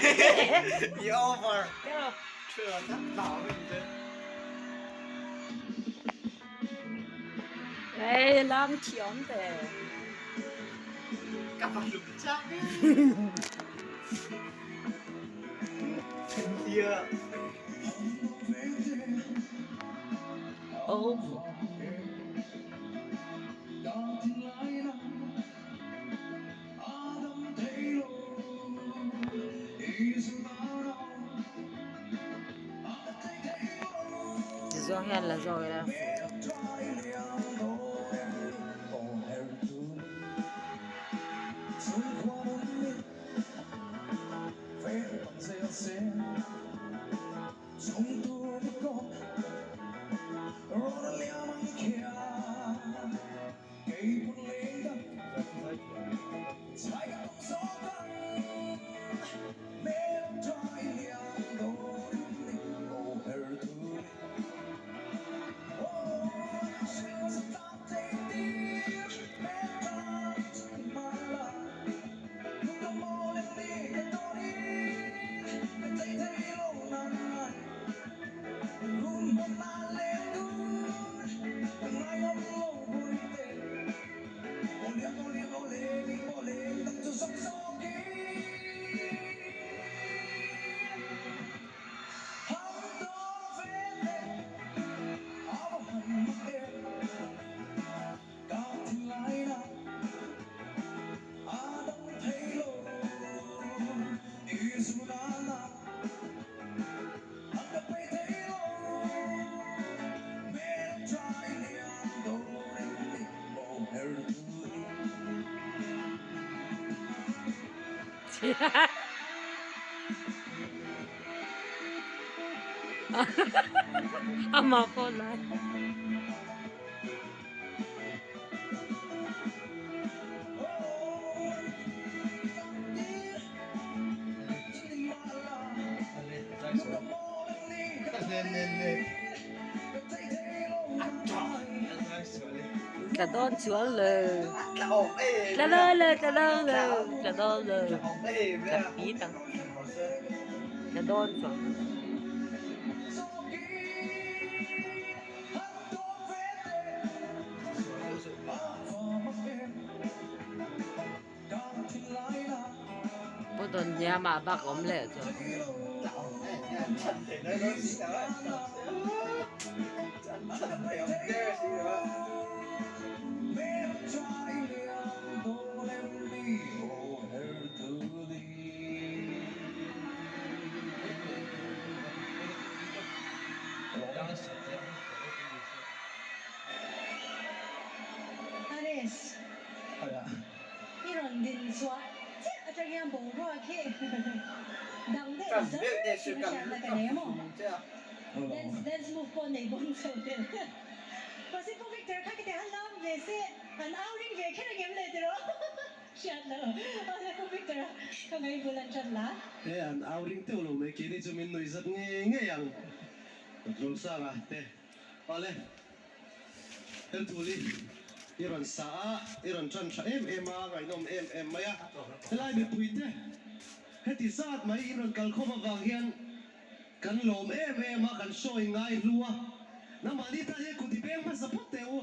I over. Ei lam thiam te. Ka va hlum chak e. Yeah. Oh. Zawng hian la zawk ila. Amah pawh lai. Tla dawn chuang lo. Tla dawn lo, tla dawn lo, tla dawn lo. Tla pit ang. Tla dawn chuang lo. Pu Don hniamah bak awm leh chu. Ares, i rawn din chhuah chiah atang hian boruak hi dang deuh zar in a hriatna ka nei a maw? Dance dance move pawh nei bawn chho tel. Mahse Pu Victor kha kete han lam ve se, an au ring ve kher ang em le tiraw? Hriat lo. Awle Pu Victor a ka ngaihbul an tan la. E an au ring teuh lo mai keini chu min nuih zat ngei ngei ang. Tlawmsanga te awle Helthuli i rawn sa a, i rawn tan tha em em a, ngaihnawm em em mai a. Helai mipui te heti zat mai in rawn kalkhawm avang hian kan lawm em em a, kan sawi ngai hlu a. Nangmahni tan hian kut i beng hmasa phawt teh u.